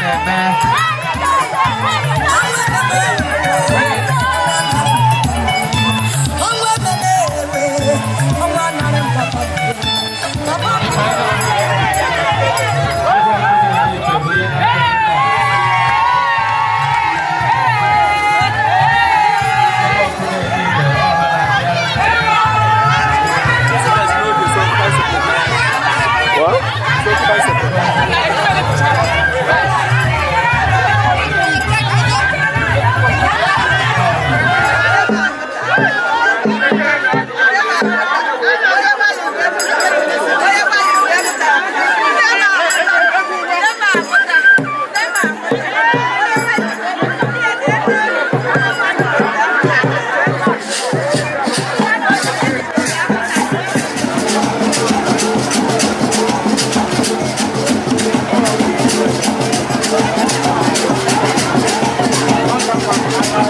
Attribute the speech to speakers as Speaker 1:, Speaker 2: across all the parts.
Speaker 1: na-eme.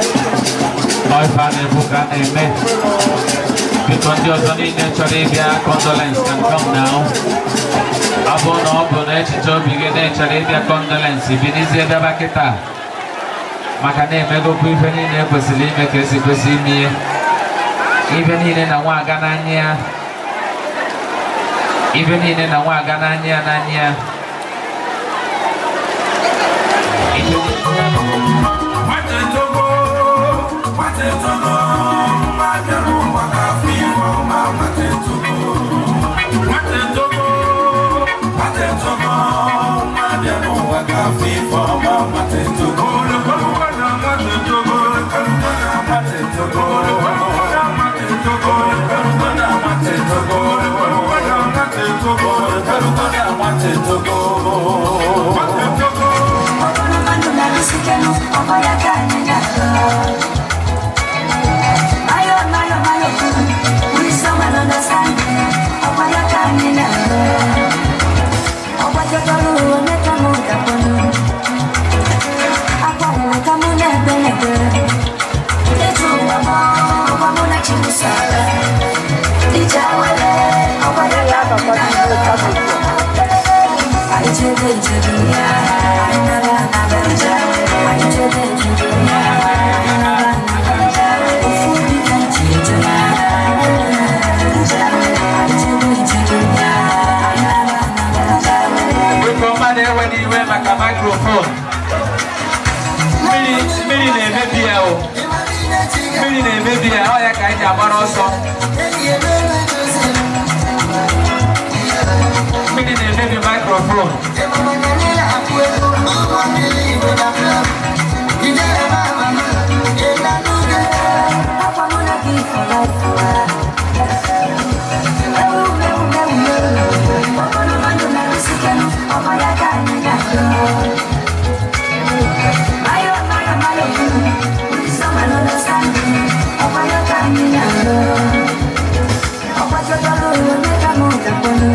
Speaker 1: Ife a na-ekwu ka a na-eme. Biko, ndị ọzọ niile chọrọ ịbịa condolence can come now. Ọ bụrụ na ọ bụ na echiche obi gị na-echọrọ ịbịa condolence, bilizie bịaba kịta, maka na emegokwa ife niile ekwesịrị ime ka esi kwesị ime ihe. Ife niile na nwa aga n'anya ya, ife niile na nwa aga n'anya ya n'anya ya. Ife
Speaker 2: Nwata etogo, nwata etogo, nwa bịara ụwa ka afọ ife ọma, nwata etogo. Nwata etogo, nwata etogo, nwa bịara ụwa ka afọ ife ọma, nwata etogo. Nwata etogo, nwata etogo, nwata etogo, nwata etogo, nwata etogo, nwata etogo, nwata etogo.
Speaker 3: Mayo, mayo, mayo, wisdom and understanding. Ọgbaya ka anyị na-alụ. Ọgbajọjọlụ onye ka mụ ga-akpọnụ. Akwarịrị ka mụ na-ekpe n'ekpere. Ịtụ ụwa m, ọgwa mụ na Chimusara. Ije awele, ọgbaya ka anyị na-alụ. Anyị chebe njem ya, anyị nara anara. Anyị chebe njem ya, anyị nara anara. Ofu obi ka anyị ji eje. Anyị chebe njem ya, anyị nara anara.
Speaker 1: Biko, mmadụ ewe n'iwe maka microphone. Mmiri, mmiri na-emebi ya o. Mmiri na-emebi ya, ọ ya ka anyị ji agbara ọsọ. Mmiri na-emebi microphone.
Speaker 3: Akwa mụ na gị for life. Ewu, ewu, ewu, ewu. Ogologo ndụ na isi ike, ọkwa ya ka anyị ga-alụ. Mayo, mayo, mayo, wisdom and understanding, ọkwa ya ka anyị na-alụ. Ọkwa jọjọlụ onye ka mụ ga-akpọnụ.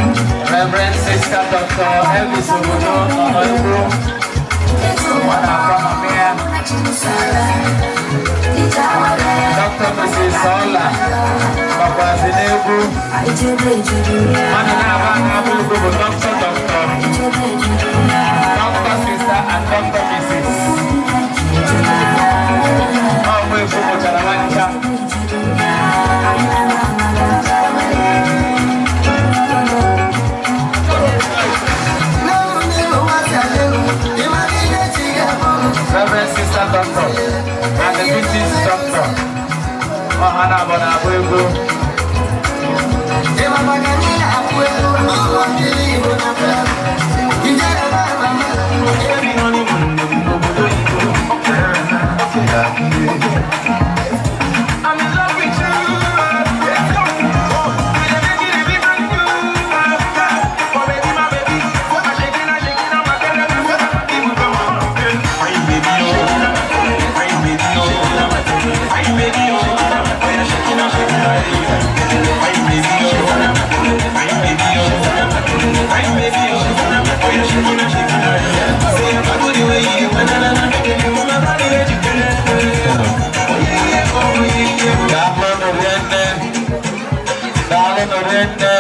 Speaker 1: Reverend Sister Dr. Elvis Obodo nọ n'egwu. Ọ na-akwa mama ya. Dr. Mrs. Ola nọkwazi n'egwu. Mmadụ na-aba na-abụ egwu bụ Dr. Dr. Dr. Sister and Dr. Mrs. Ọ bụ egwu mụchara nwa ncha. Reverend Sister Doctor and the Mrs. Doctor. Ọha na-abụ na-abụ egwu.
Speaker 2: I'm in love with you. Oh, baby, my baby. I'm shaking, I'm shaking, I'm Fine baby, oh. Fine baby, oh. Fine baby, oh. Shaking, I'm shaking, fine baby, oh. Fine baby, oh. Fine baby, oh. Shaking, I'm shaking. Say I'm good the way you na na na. My body let you Oh yeah, oh yeah.
Speaker 1: Daalụ rinne. Daalụ rinne.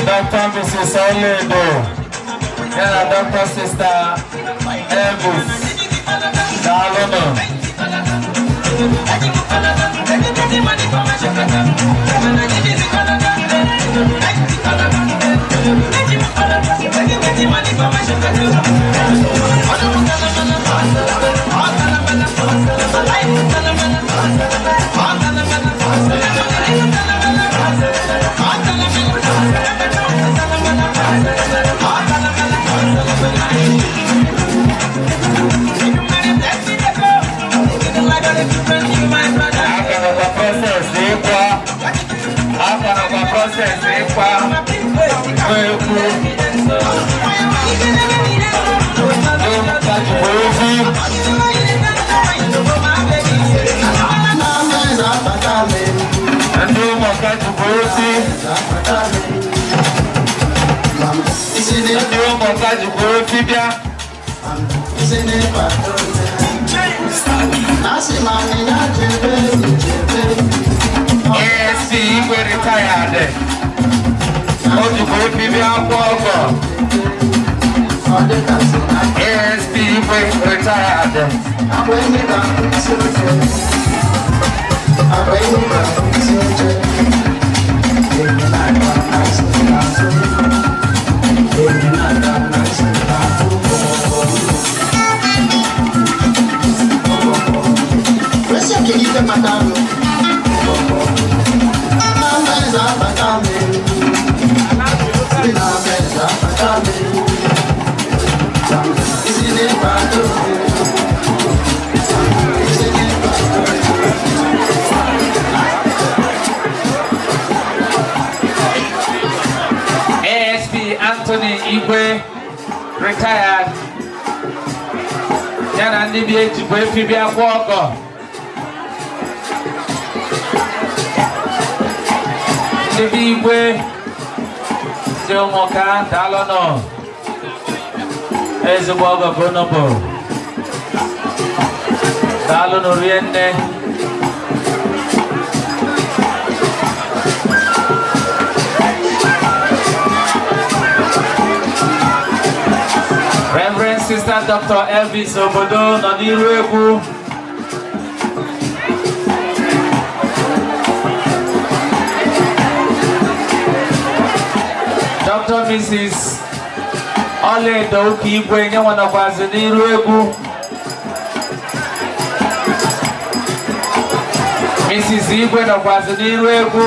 Speaker 1: Dr. Mrs. Oledo. Ya na Dr. Sister Elvis. Daalụnụ. Aka nọkwa process ịkwa. Aka nọkwa process ịkwa. Ekwu. Ndị ụmụaka jikwa ozi. Ndị ụmụaka jikwa ozi. Ndị ụmụaka jikwa ozi bịa. ASP Igwe retired. O jikwa efi bịa kwụọ ọgọ. ASP Igwe retired. ASP Anthony Igwe retired. Ya na ndị bi ejikwa efi bịa kwụọ ọgọ. Ndị bi Igwe ndị ụmụka daalụnụ. Ezigbo ọgọ ka unu bụ. Daalụnụ rie nne. Reverend Sister Dr. Elvis Obodo nọ n'iru egwu. Dr. Mrs. Ọlaedo Ụka Igwe nyenwa nọkwazị n'iru egwu. Mrs. Igwe nọkwazị n'iru egwu.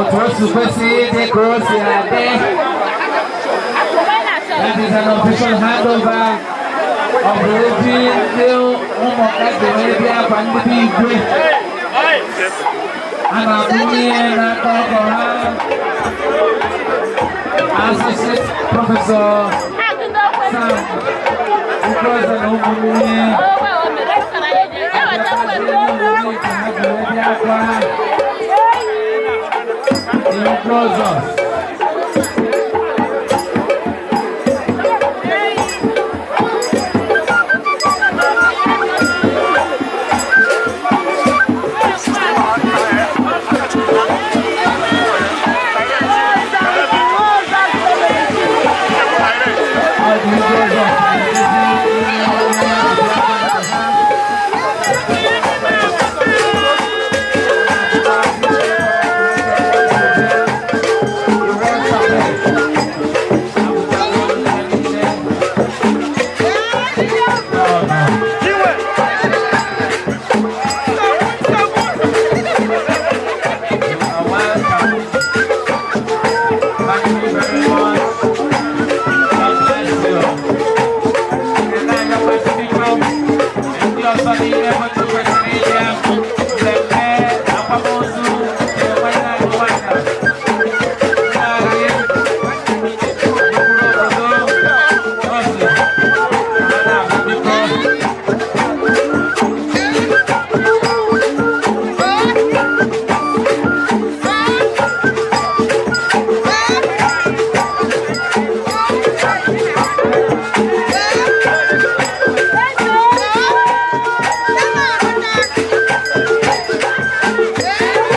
Speaker 1: Otu o si kwesị ịdị ka o si adị. That is an official handover of the oji ndị ụmụka ji wee bịa akwa ndị bụ igwe. A na-akwụnye n'aka ọkọ ha. Associate Professor Sam Ukwueze na ụmụnne ka ha ji wee bịa akwa the Ukwueze. Ọ dị Ukwueze. Thank you very much. God bless you. Ndị ọzọ niile bụ ndị kwesịrị ịbịa mmemme akwamozu nke nwanne anyị nwanyị nna anyị n'okpuru obodo Osi ha na-abịa, biko.
Speaker 4: Yeah.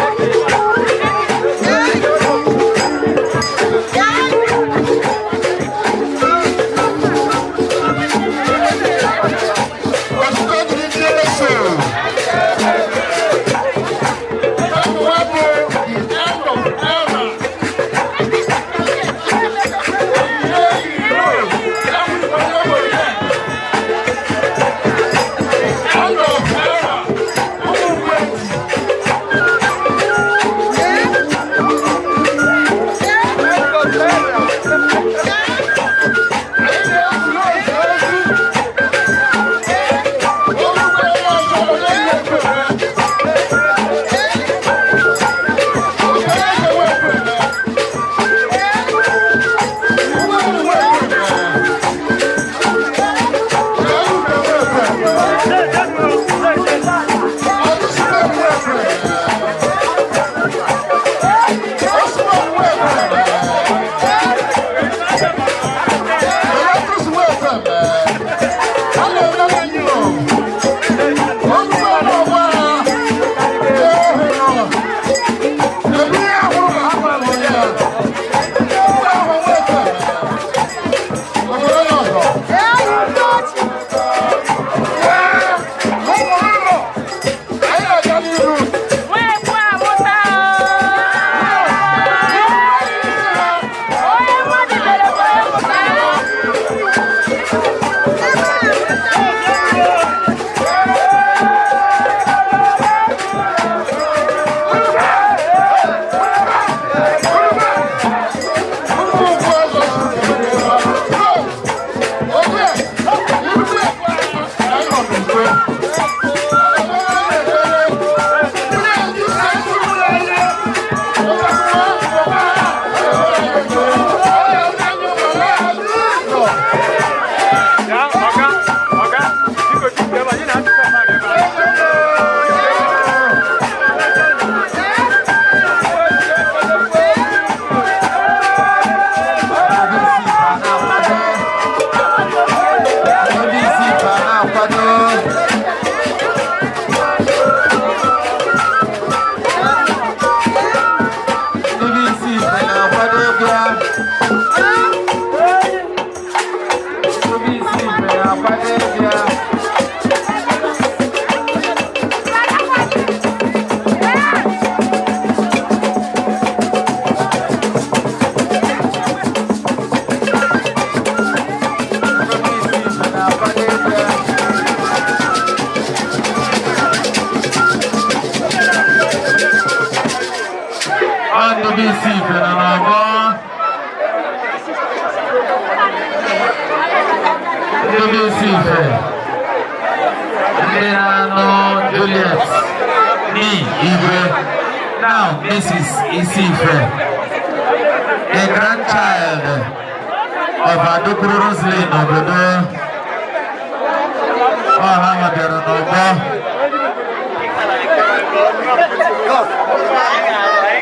Speaker 1: Ndụbụ isi ife nọ n'ọgbọ. Ndụbụ isi ife. Ndị na-anụ Juliet ni Igwe. Now Mrs. Isife, a grandchild of Adukuru Roslyn obodo ọha nwa bịara n'ọgbọ.
Speaker 2: Thank you.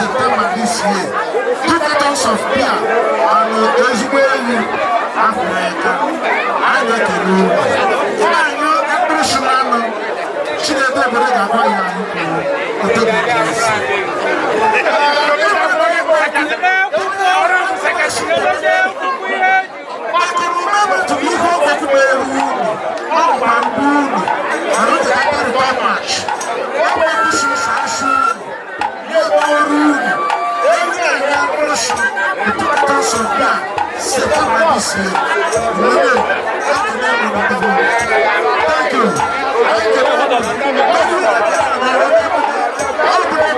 Speaker 4: September this year. Two cartons of beer and ezigbo ewu afọ aka. Anyị na-ekele unu. Anyị mkpụrụ si n'anụ Chinedu obodo ga-agwa ya anyị kwuru otu dị esi. Akụrụma bụ ihe ọgwụgwụ mere unu, ọgba mbụ unu, arụtara March. Ọgwụ si asụ unu, ya ọrụ unu, ewu na-enye mkpụrụ si, ntụkọta sọ bịa, September this year. Were, ekele m n'obodo. Thank you.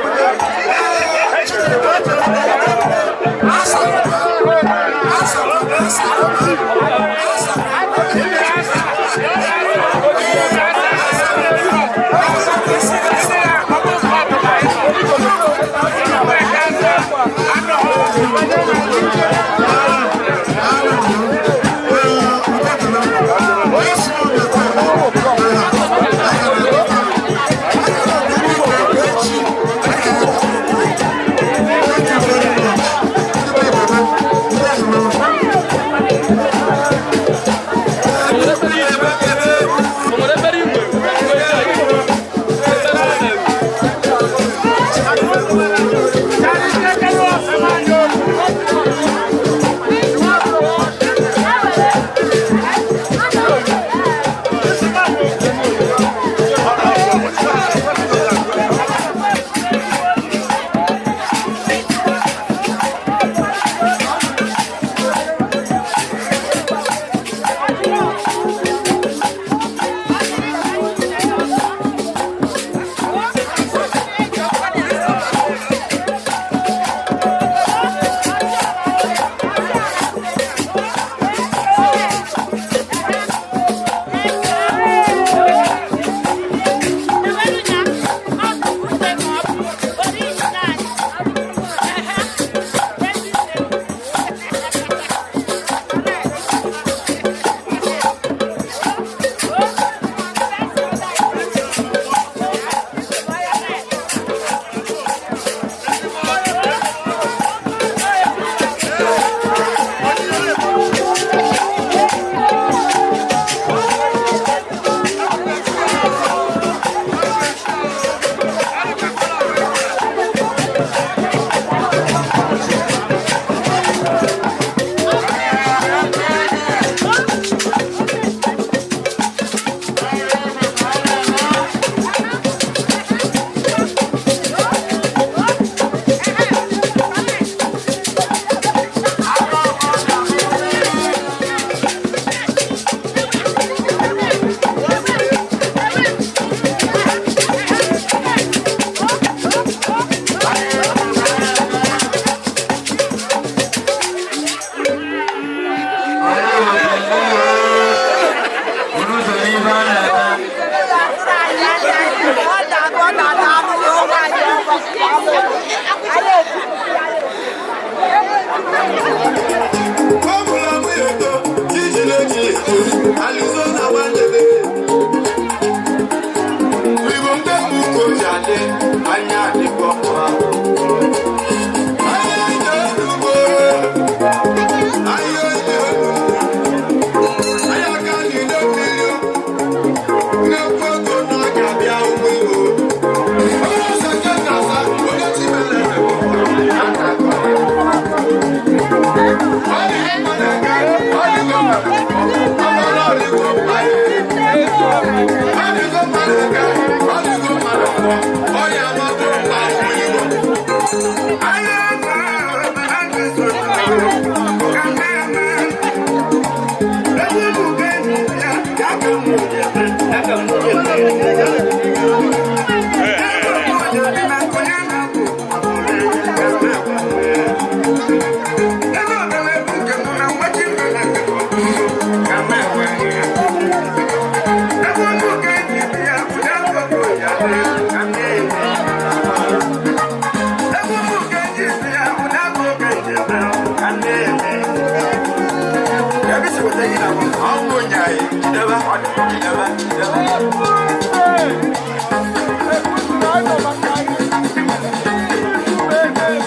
Speaker 4: Thank you.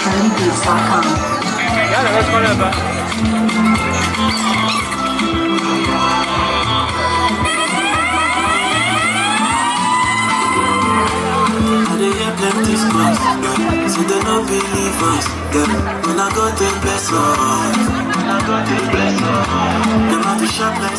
Speaker 3: Trendybeats.com.
Speaker 5: I dey hear plenty stories, yeah. Say they no believe us, yeah. When I go they bless us, when I go they bless us. Them have to sharp like